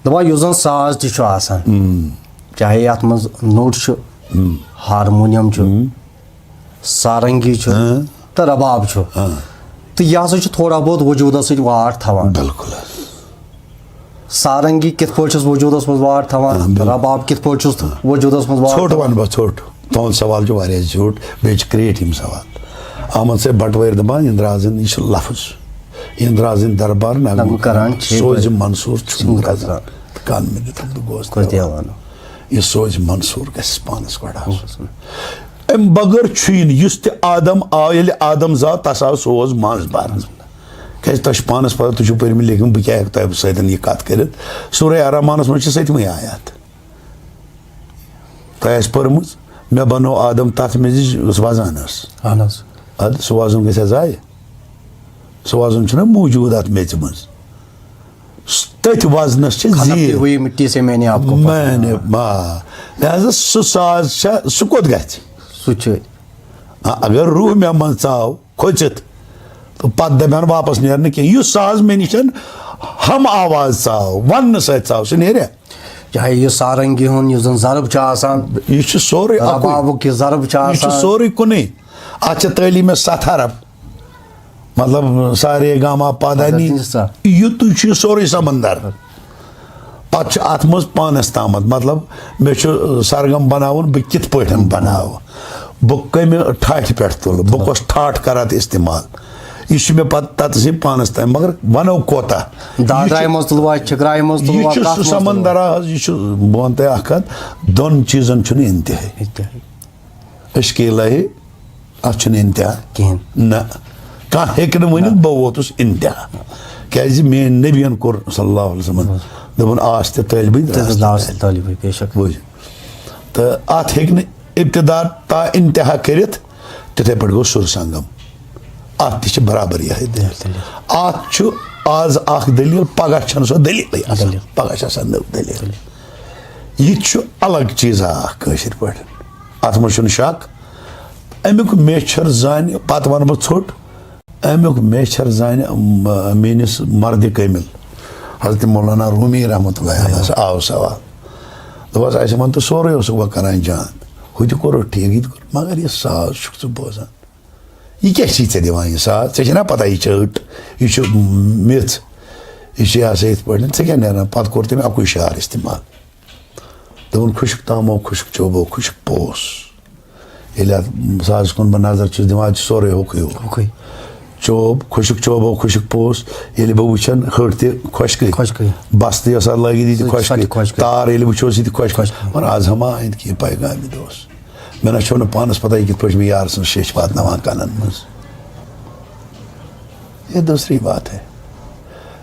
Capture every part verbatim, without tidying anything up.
دَپان یُس زَن ساز تہِ چھُ آسان، چاہے یَتھ منٛز نوٚٹ چھُ، ہارمونیم چھُ، سارنگی چھُ، تہٕ رباب چھُ، تہٕ یہِ ہسا چھُ تھوڑا بہت وجوٗدس سۭتۍ واٹھ تھاوان۔ بالکل حظ۔ سارنگی کِتھ پٲٹھۍ چھُس وجوٗدس منٛز واٹھ تھاوان، آ، بالکل۔ رباب کِتھ پٲٹھۍ چھُس وجوٗدس منٛز واٹھ ژھوٚٹ تھاوان؟ وَنہٕ بہٕ، ژھوٚٹ۔ تُہُنٛد سوال چھُ واریاہ زیوٗٹھ، بیٚیہِ چھِ creative یِم سوال۔ احمد صٲب بٹوٲرۍ دَپان، اندرازن، یہِ چھُ لفظ۔ اندرازن دربار نغمہٕ نغمہٕ کران کران چھے چھے پٲدٕ۔ پٲدٕ۔ سوزِ منصوٗر چھُ سوزِ منصوٗر۔ گژھان۔ کان مےٚ دیُتُکھ تہٕ گوس خۄش دیوان۔ دیوانو۔ یہِ سوزِ منصوٗر گژھِ پانَس گۄڈٕ آسُن۔ اَمہِ بغٲر چھُے نہٕ، یُس تہِ آدم آو، ییٚلہِ آدم زاو، تَس آو سوز منٛز بَرنہٕ۔ کیٛازِ تۄہہِ چھُ پانَس پَتہ، تُہۍ چھِو پٔرمٕتۍ لیکھمٕتۍ، بہٕ کیٛاہ ہٮ۪کہٕ تۄہہِ سۭتۍ یہِ کَتھ کٔرِتھ؟ سورہ الرحمانَس منٛز چھِ سٔتمٕے آیات۔ تۄہہِ آسہِ پٔرمٕژ، مےٚ بَنوو آدم تَتھ میٚژِ یُس وَزان ٲس۔ اہن حظ۔ اَدٕ سُہ وَزُن گژھِ حظ ضایع؟ سُہ وَزُن چھُنہ موٗجوٗد اَتھ میٚژِ منٛز۔ تٔتھۍ وزنس چھِ خلق کی زیٖر۔ ہوئی مٹی سے میں نے آپ کو میں نے، آ، لہذا سُہ ساز چھا، سُہ کوٚت گژھِ؟ سُہ چھُ۔ آ، اگر روح مےٚ منٛز ژاو کھوژِتھ، تہٕ پتہٕ دَپہِ ہن واپس نیرنہٕ کینٛہہ۔ یُس ساز مےٚ نِش ہم آواز ژاو، وننہٕ سۭتۍ ژاو، سُہ نیرِ۔ چاہے یہِ سارنگی ہُنٛد یُس زن ضرب چھُ آسان، یہِ چھُ سورُے اَکُے۔ ربابُک یہِ ضرب چھُ یہِ چھُ آسان۔ سورُے کُنُے۔ اتھ چھِ تعلیٖمس ستھ حرف۔ مطلب، سارے گاما پادانی۔ اچھا، ٹھیٖک چھُ۔ یُتُے چھُ یہِ سورُے سمندر۔ پتہٕ چھُ اتھ منٛز پانس تامتھ، مطلب، مےٚ چھُ سرگم بناوُن، بہٕ کِتھ پٲٹھۍ بناوٕ، بہٕ کمہِ ٹھاٹھِ پٮ۪ٹھ تُلہٕ، بہٕ کۄس ٹھاٹھ کرٕ اتھ استعمال۔ یہِ چھُ مےٚ پتہٕ تتسٕے پانس تام، مگر ونو کوتاہ۔ یہِ چھُ، دادرایہِ منٛز تُلوا، چھِکرایہِ منٛز یہِ تُلوا، چھُ کتھ سُہ منٛز تُلوا؟ سمندر حظ، یہِ چھُ، بہٕ ونہٕ تۄہہِ اکھ کتھ، دۄن چیٖزن چھُنہٕ انتہٲیی۔ انتہٲیی۔ عشق الہی، اتھ چھُنہٕ انتہا۔ کِہیٖنۍ۔ نہ، کانٛہہ ہیٚکہِ نہٕ ؤنِتھ، نہ۔ بہٕ ووتُس انتہا۔ کیٛازِ میٛٲنۍ نبین کوٚر صلی اللہ علیہ وسلم، دوٚپُن، "آس تہِ طٲلبٕے، درٛاس تہِ درٛاس طٲلبٕے۔" طٲلبٕے، بے شک۔ بوٗزِو۔ تہٕ اتھ ہیٚکہِ نہٕ ابتدا تا انتہا کٔرِتھ، تِتھے پٲٹھۍ گوٚو سُر سنگم۔ اتھ تہِ چھِ برابر یِہے دٔلیٖل۔ دٔلیٖل۔ اتھ چھُ آز اکھ دٔلیٖل، پگاہ چھَنہٕ سۄ دٔلیٖلٕے آسان۔ دٔلیٖل۔ پگاہ چھِ آسان نٔو دٔلیٖل۔ دٔلیٖل۔ یہِ تہِ چھُ الگ چیٖزا اکھ کٲشِر پٲٹھۍ۔ اتھ منٛز چھُنہٕ شک۔ امیُک میچھر زانہِ، پتہٕ ونہٕ بہٕ ژھوٚٹ، امیُک میچھر زانہِ، م-، میٲنِس مردِ کٲمِل حضرت مولانا رومی رحمتہ اللہ علیہ آو سوال۔ دوٚپس، "اسہِ ووٚن تہٕ سورُے اوسُکھ وۄنۍ کران جان، ہُہ تہِ کوٚرُکھ ٹھیٖک، یہِ تہِ کوٚر، مگر یہِ ساز چھُکھ ژٕ بوزان؟ یہِ کیٛاہ چھی ژےٚ دِوان یہِ ساز؟ ژےٚ چھے نا پتہ یہِ چھِ أٹ، یہِ چھِ میٚژ، یہِ چھِ یہِ ہسا یِتھ پٲٹھۍ، ژےٚ کیٛاہ نیران؟" پتہٕ کوٚر تٔمۍ اکُے شعر استعمال۔ دوٚپُن، "خشک تامو، خشک چوبو، خشک پوس۔" ییٚلہِ اَتھ سازَس کُن بہٕ نظر چھُس دِوان، اَتہِ چھُ سورُے ہوٚکھُے ہوٚکھ۔ ہوٚکھُے۔ چوب، خشک چوبو، خشک پوس۔ ییٚلہِ بہٕ وٕچھان، ہٕٹ تہِ خۄشکٕے۔ خۄشکٕے۔ بَس تہِ یۄس اَتھ لٲگِتھ، یہِ تہِ سۄ تہِ خۄشکٕے۔ خۄشکٕے۔ تار ییٚلہِ وٕچھوس، یہِ تہِ خۄشکٕے۔ خۄشکٕے۔ مگر آز ہما أنٛدۍ کہِ یہِ پیغام یہِ دوس۔ مےٚ نہ چھو نہٕ پانَس پَتہ، یہِ کِتھ پٲٹھۍ چھِ مےٚ یار سٕنٛز شیٚچھ واتناوان کَنَن منٛز۔ یہ دوسری بات ہے۔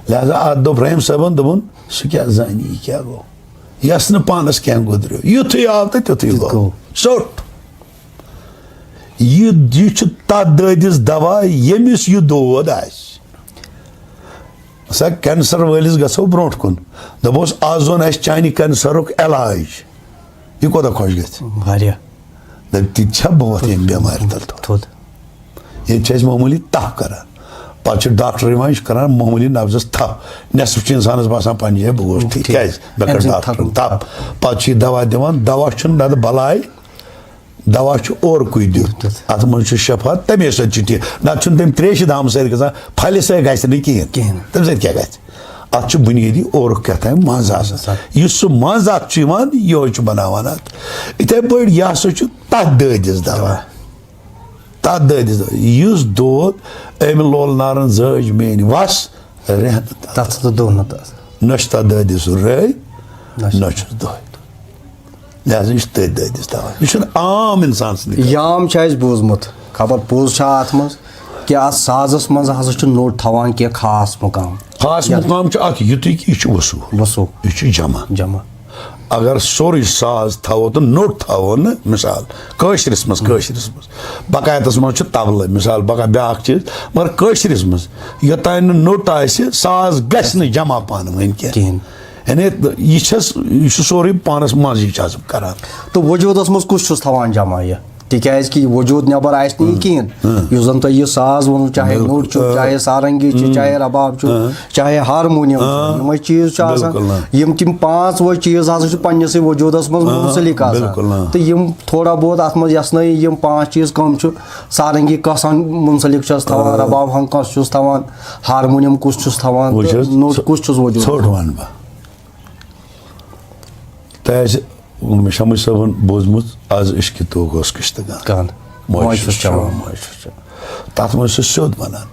لہذا اَتھ دوٚپ رحیم صٲبَن، دوٚپُن، "سُہ کیٛاہ زانہِ، یہِ کیٛاہ گوٚو؟" یس نہٕ پانس کینٛہہ گُزریو، یُتھُے آو تہٕ تیُتھُے تیُتھ گوٚو۔ گوٚو۔ ژوٚٹ۔ یہِ، یہِ چھُ تتھ دٲدِس دوا، ییٚمِس یہِ دود آسہِ۔ سا کینسر وٲلِس گژھو برونٛٹھ کُن۔ دپوس، "آز زون اسہِ چانہِ کینسرُک علاج۔" یہِ کوٗتاہ خۄش گژھِ؟ واریاہ۔ دپہِ، "تہِ تہِ چھا بہٕ وۄتھٕ ییٚمہِ بٮ۪مارِ تل تھوٚد؟" تھوٚد۔ ییٚتہِ چھِ اَسہِ معموٗلی تپھ کران۔ پتہٕ چھُ ڈاکٹر یِوان، یہِ چھُ کران معموٗلی نبضس تھپھ۔ نٮ۪صٕف چھُ اِنسانس باسان پننہِ جایہِ، "بہٕ گوس ٹھیٖک۔" ٹھیٖک۔ کیٛازِ؟ مےٚ کٔر أمۍ سٕنٛدِ ڈاکٹرن تھپھ۔ تھپھ۔ پتہٕ چھُ یہِ دوا دِوان، دوا چھُنہٕ نتہٕ بلاے، دوا چھُ اورکُے دیُت۔ دیُت۔ اتھ منٛز چھُ شفا، تمے سۭتۍ چھُ ٹھیٖک۔ نتہٕ چھُنہٕ تٔمۍ تریشہِ دامہٕ سۭتۍ گژھان، پھلہِ سۭتۍ گژھِ نہٕ کِہیٖنۍ۔ کِہیٖنۍ۔ تمہِ سۭتۍ کیٛاہ گژھِ؟ اتھ چھُ بُنیٲدی اورُک کیٛاہ تام منٛز آسان۔ آسان۔ یُس سُہ منٛز اکھ چھُ یِوان، یِہوٚے چھُ بناوان اتھ۔ یِتھے پٲٹھۍ یہِ ہسا چھُ تتھ دٲدِس دوا۔ تتھ دٲدِس دوا۔ یُس دود أمۍ لول نارن زٲج میٲنۍ وس، رہنہٕ تتھ۔ تتھ تہٕ دۄہ نہٕ تتھ۔ نہ چھُ تتھ دٲدِس سُہ رٲے، نہ چھُ۔ نہ چھُس دۄہ۔ لہذا یہِ چھُ تٔتھۍ دٲدِس دوا۔ یہِ چھُنہٕ عام انسان سٕنٛدِ خٲطرٕ۔ یام چھُ اَسہِ بوٗزمُت، خبر پوٚز چھا اَتھ منٛز، کہِ اَتھ سازَس منٛز ہسا چھُ نوٚٹ تھاوان کینٛہہ خاص مُقام۔ خاص یَتھ مُقام چھُ اَتھ یُتُے کہِ یہِ چھُ وصوٗل۔ وصوٗل۔ یہِ چھُ جمع۔ جمع۔ اگر سورُے ساز تھاوو تہٕ نوٚٹ تھاوو نہٕ، مثال، کٲشرِس منٛز، کٲشرِس منٛز، بقایتَس منٛز چھُ طبلہٕ، مثال، بقا-، بیٛاکھ چیٖز، مگر کٲشرِس منٛز یوٚتام نہٕ نوٚٹ آسہِ، ساز گژھِ نہٕ جمع پانہٕ ؤنۍ کینٛہہ۔ کِہیٖنۍ۔ یعنی، یہِ چھَس، یہِ چھُ سورُے پانَس منٛزٕے چھُ آز کران۔ تہٕ وجوٗدَس منٛز کُس چھُس تھاوان جمع یہِ؟ تِکیازِ کہِ وجوٗد نٮ۪بر آسہِ نہٕ یہِ کِہیٖنۍ۔ یُس زَن تۄہہِ یہِ ساز ووٚنوُ، چاہے نوٚٹ چھُ، چاہے سارنگی چھُ، چاہے رباب چھُ، چاہے ہارمونیم چھُ، یِمے چیٖز چھِ آسان۔ بِلکُل، آ۔ یِم تِم پانٛژھ وٲے چیٖز ہسا چھِ پننِسٕے وجوٗدس منٛز منسلک آسان۔ بِلکُل، آ۔ تہٕ یِم تھوڑا بہت اتھ منٛز یژھنٲیِو، یِم پانٛژھ چیٖز کم چھِ؟ سارنگی کس منسلک چھُس تھاوان، رباب ہنگ کس چھُس تھاوان، ہارمونیم کُس چھُس تھاوان، وٕچھ تہٕ حظ، نوٚٹ ژھو-، کُس چھُس وجوٗد؟ ژھوٚٹ وَنہٕ بہٕ۔ تۄہہِ آسہِ شمس صٲبن بوٗزمُت، "از عشقِ تو گوس کشتگان، کان۔ موج موج چھُس چھُس چٮ۪وان۔" چٮ۪وان، موج چھُس چٮ۪وان۔ تَتھ منٛز چھُ سیوٚد وَنان۔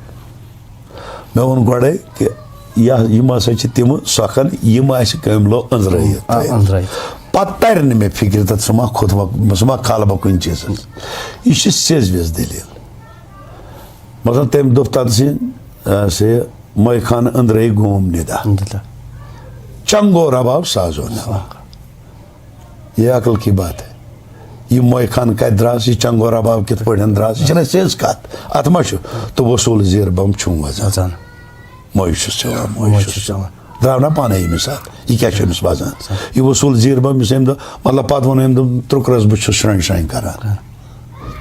مےٚ ووٚن گۄڈَے کہِ یا-، یِم ہسا چھِ تِم سۄکھن، یِم آسہِ کٲمۍ لو أنٛزرٲیِتھ آ، تھٲیِتھ۔ أنٛزرٲیِتھ۔ پَتہٕ تَرِ نہٕ مےٚ فِکرِ تَتھ، سُہ ما کھوٚت وۄنۍ، سُہ ما کھالہٕ بہٕ کُنہِ چیٖزَس۔ یہِ چھِ سیٚزِ ویٚز دٔلیٖل۔ مطلب، تٔمۍ دوٚپ تَتھ زِ، آ، سُہ مٲے خان أنٛدرَے گوم نِدا۔ نِدا۔ چنگو رباب سازو نوا۔ یہ عقل کی بات ہے۔ یہ موے خان کتہِ دراس، یہ چنگو رباب کتھ پٲٹھۍ دراس، یہ چھنہٕ سیٚز کتھ۔ اتھ ما چھُ؟ تہٕ وصول زیر بم چھُم وزان۔ وزان۔ موے چھُس چٮ۪وان، موے موے چھُس چھُس چٮ۪وان۔ درٛاو نا پانے ییٚمِس اتھ؟ یہِ کیٛاہ چھُ أمِس وزان؟ یہِ وصول زیر بم، یُس أمۍ دۄہ، مطلب، پتہٕ ووٚن أمۍ دوٚپ، "ترٛکرس بہٕ چھُس شرٛنٛگۍ شرٛنٛگۍ کران۔"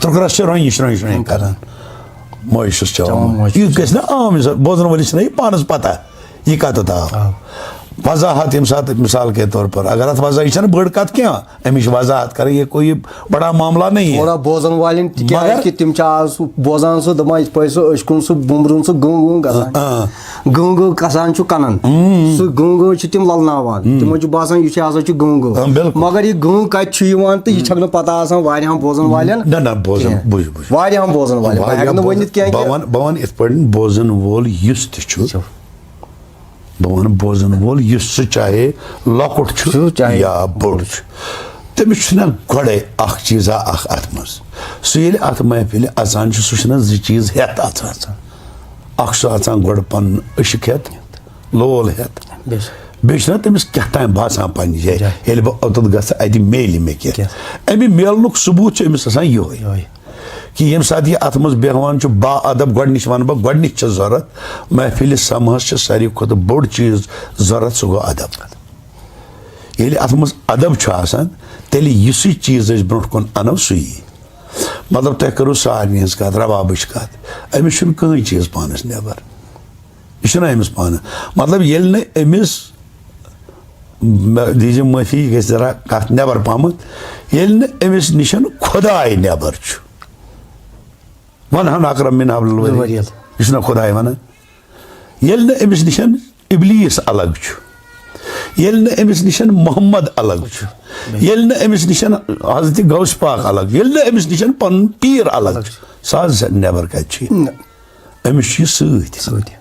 ترٛکرس چھِ رۄنٛگۍ شرٛنٛگۍ شرٛنٛگۍ کران۔ موے چھُس چٮ۪وان، چٮ۪وان موے موے چھُس۔ یہِ گژھِ نا عام انسان، بوزن وٲلِس چھِنہ یہِ پانس پتہ۔ یہِ کتٮ۪تھ آو؟ آ۔ وضاحت ییٚمہِ ساتہٕ، مثال کے طور پر، اگر اتھ وضاح-، یہِ چھنہٕ بٔڑ کتھ کینٛہہ، امِچ وضاحت کرٕنۍ، یہ کوئی بڑا معاملہ نہیں ہے۔ تھوڑا بوزن والٮ۪ن تہِ کیٛازِ مگر کہِ تِم چھِ آز سُہ بوزان، سُہ دپان، یِتھ پٲٹھۍ سُہ عشقُن سُہ بُمبرُن سُہ گٕں گٕں گژھان۔ آ۔ گٕں گٕں کسان چھُ کنن۔ سُہ گٕں گٕں چھِ تِم للناوان۔ تِمن چھُ باسان، یہِ چھُ ہسا چھُ گٕں گٕں۔ آ، بِلکُل۔ مگر یہِ گٕں کتہِ چھُ یِوان تہٕ یہِ چھکھ نہٕ پتہ آسان واریاہن بوزن والٮ۪ن نہ، نہ، بوزن، کینٛہہ۔ بوٗزِو، بوٗزِو۔ واریاہن بوزن والٮ۪ن۔ بہٕ واریاہ ہٮ۪کہٕ نہٕ بوزن، ؤنِتھ کینٛہہ بہٕ کہِ وَنہٕ، بہٕ وَنہٕ یِتھ پٲٹھۍ، بوزن وول یُس تہِ چھُ، چھُ۔ بہٕ وَنہٕ بوزن وول یُس سُہ چاہے لۄکُٹ چھُ چھُ چاہے یا بوٚڑ چھُ، تٔمِس چھُنہ گۄڈَے اکھ چیٖزا اکھ اَتھ منٛز۔ سُہ ییٚلہِ اَتھ محفِلہِ اَژان چھُ، سُہ چھُنہ زٕ چیٖز ہٮ۪تھ اَژان۔ اَکھ چھُ اَژان گۄڈٕ پَنُن عشق ہٮ۪تھ، لول ہٮ۪تھ۔ بے شک۔ بیٚیہِ چھُنہ تٔمِس کیٛاہ تام باسان پنٛنہِ جایہِ، جایہِ۔ ییٚلہِ بہٕ اوٚتَتھ گژھٕ، اَتہِ میلہِ مےٚ کینٛہہ۔ کینٛہہ۔ اَمہِ میلنُک ثبوٗت چھُ أمِس آسان یِہوٚے۔ یِہوٚے۔ کہِ ییٚمہِ ساتہٕ یہِ اَتھ منٛز بیٚہوان چھُ، با ادب، گۄڈٕنِچ وَنہٕ بہٕ، گۄڈٕنِچ چھِ ضوٚرَتھ، محفِلہِ سماہَس چھِ ساروی کھۄتہٕ بوٚڑ چیٖز ضوٚرَتھ، سُہ گوٚو ادب۔ ییٚلہِ اَتھ منٛز ادب چھُ آسان، تیٚلہِ یُسٕے چیٖز أسۍ برٛونٛٹھ کُن اَنو، سُے یی۔ مطلب، تۄہہِ کٔرٕو سارنٕے ہٕنٛز کَتھ، ربابٕچ کَتھ، أمِس چھُنہٕ کٕہٕنۍ چیٖز پانَس نٮ۪بَر۔ یہِ چھُنہ أمِس پانہٕ، مطلب، ییٚلہِ نہٕ أمِس، مےٚ دیٖزِ معٲفی، یہِ گژھِ ذرا کَتھ نٮ۪بَر پَہمَتھ، ییٚلہِ نہٕ أمِس نِش خۄداے نٮ۪بَر چھُ، وَنہٕ ہَن اکرم من حبل الورید۔ الورید۔ یہِ چھُنہ خۄداے وَنان۔ ییٚلہِ نہٕ أمِس نِش ابلیٖس الگ چھُ، ییٚلہِ نہٕ أمِس نِش محمد الگ چھُ، ییٚلہِ نہٕ أمِس نِش حضرت غوث پاک الگ، ییٚلہِ نہٕ أمِس نِش پَنُن پیٖر الگ چھُ، سُہ حظ نٮ۪بَر کَتہِ چھُ یہِ؟ نہ۔ أمِس چھُ یہِ سۭتۍ۔ سۭتۍ۔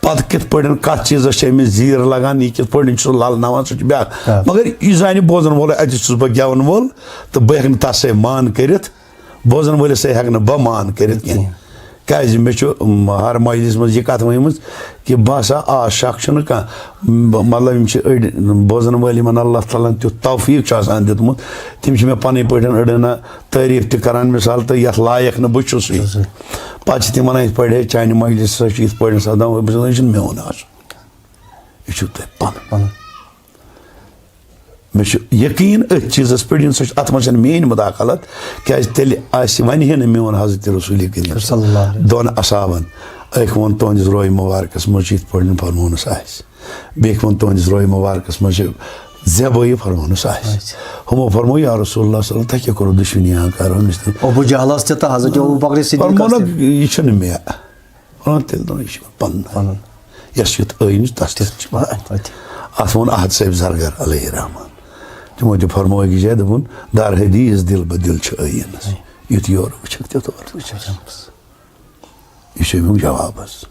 پتہٕ کِتھ پٲٹھۍ، کَتھ چیٖزَس چھِ أمِس زیٖر لَگان، یہِ کِتھ پٲٹھۍ چھُ سُہ لَلناوان، سُہ چھُ بیٛاکھ۔ آ۔ مگر یہِ زانہِ بوزَن وول، اَتہِ چھُس بہٕ گٮ۪وَن وول، تہٕ بہٕ ہٮ۪کہٕ نہٕ تَس سۭتۍ مان کٔرِتھ، بوزَن وٲلِس سۭتۍ ہٮ۪کہٕ نہٕ بہٕ مان کٔرِتھ کینٛہہ۔ کینٛہہ۔ کیٛازِ مےٚ چھُ، م، ہر مجلِس منٛز یہِ کَتھ ؤنمٕژ کہِ بہٕ ہسا، آ، شک چھُنہٕ کانٛہہ، م، مطلب، یِم چھِ أڑۍ بوزَن وٲلۍ، یِمَن اللہ تعالیٰ ہَن تیُتھ توفیٖق چھُ آسان دیُتمُت، تِم چھِ مےٚ پَنٕنۍ پٲٹھۍ أڑۍ اَنان تعریٖف تہِ کران، مثال، تہٕ یَتھ لایق نہٕ بہٕ چھُسٕے۔ چھُسٕے۔ پَتہٕ چھِ تِم وَنان، یِتھ پٲٹھۍ، ہے، چانہِ مجلسہِ سۭتۍ چھُ یِتھ پٲٹھۍ سَپدان، بہٕ چھُس وَنان، یہِ چھُنہٕ میون آسُن۔ یہِ چھُو تۄہہِ پَنُن۔ پَنُن۔ مےٚ چھُ یقیٖن أتھۍ چیٖزَس پٮ۪ٹھ، ییٚمہِ سۭتۍ چھُ، اَتھ منٛز چھَنہٕ میٛٲنۍ مداخلت، کیٛازِ تیٚلہِ آسہِ، وَنہِ ہے نہٕ میون حضرت رسول کریم صلی اللہ علیہ وسلم۔ دۄن اصحابَن، أکۍ ووٚن تُہٕنٛدِس روے مبارکَس منٛز چھُ یِتھ پٲٹھۍ فرمونَس آسہِ۔ بیٚکۍ ووٚن تُہٕنٛدِس روے مبارکَس منٛز چھِ زیبٲیی فرمونَس آسہِ۔ آسہِ۔ ہُمو فرموو، یا رسول اللہ صلی اللہ علیہ وسلم، تۄہہِ کیٛاہ کوٚروٕ دُشمنی ہان کارو أمِس تہِ؟ ابو جہلس تہِ تہٕ حضرت ابو بکر صدیقس فرمونکھ، تہِ۔ یہِ چھُنہٕ مےٚ۔ ووٚن تیٚلہِ دوٚپُن، یہِ چھُ مےٚ پَنُن۔ پَنُن۔ یَس یُتھ ٲیِن چھُ، تَس تیُتھ چھُ۔ اَتھ ووٚن احد صٲب زرگر علیہ رحمان۔ تِمو تہِ فرموو أکِس جایہِ، دوٚپُن، در حدیث دِل بہ دِل چھُ ٲیِنَس۔ یُتھ یورٕ وٕچھَکھ، تیُتھ اورٕ وٕچھَکھ۔ یہِ چھُ اَمیُک جواب حظ۔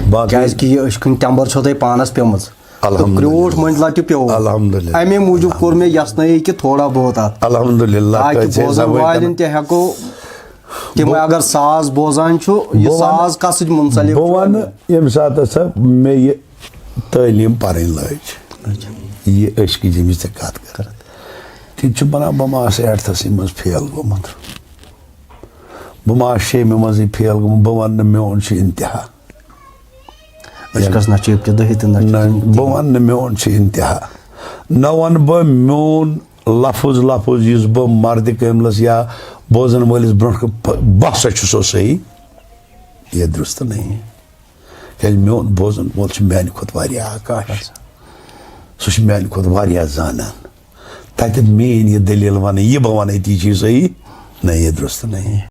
باقٕے کیٛازِ کہِ یہِ أچھ کِنۍ ٹٮ۪مبَر چھو تۄہہِ پانَس پیٚمٕژ۔ تہٕ الحمدللہ۔ کرٛیوٗٹھ مٔنٛزلہ تہِ پیوٚو۔ الحمدللہ۔ اَمے موٗجوٗب کوٚر مےٚ یَژھنٲیی کہِ تھوڑا بہت اَتھ۔ الحمدللہ، تاکہِ تۄہہِ چھے بوزَن زبٲنۍ والٮ۪ن تہِ ہٮ۪کو، تِم بہٕ اگر ساز بوزان چھُ، یہِ بہٕ وَنہٕ، ساز کَس سۭتۍ مُنسلِک بہٕ چھُ؟ وَنہٕ، ییٚمہِ ساتہٕ ہسا مےٚ یہِ تعلیٖم پَرٕنۍ لٲج، اچھا۔ یہِ عشقِ جیٚمِچ ژےٚ کَتھ کَرَتھ، تِم چھِ وَنان، بہٕ ما آسہٕ ایٹتھَسٕے منٛز فیل گوٚمُت۔ بہٕ ما آسہٕ شیٚیِمہِ منٛزٕے فیل گوٚمُت، بہٕ وَنہٕ نہٕ میون چھُ اِنتِہا۔ أسۍ کَس نہ چھِ ابتدٲیی تہٕ نہ چھِ نہ، انتہٲیی۔ بہٕ وَنہٕ نہٕ میون چھُ اِنتِہا۔ نہ وَنہٕ بہٕ میون لفظ لفظ یُس بہٕ مردِ کٲملَس یا بوزن وٲلِس برونٛٹھ کُن پ-، بہٕ ہسا چھُسو صحیح، یہِ درست نہیں۔ کیازِ میون بوزن وول چھُ میانہِ کھۄتہٕ واریاہ آکاش۔ سُہ چھُ میانہِ کھۄتہٕ واریاہ زانان۔ تتٮ۪تھ میٲنۍ یہِ دٔلیٖل ونٕنۍ، یہِ بہٕ ونہٕ أتی چھُ صحیح، نہ، یہِ درست نہیں۔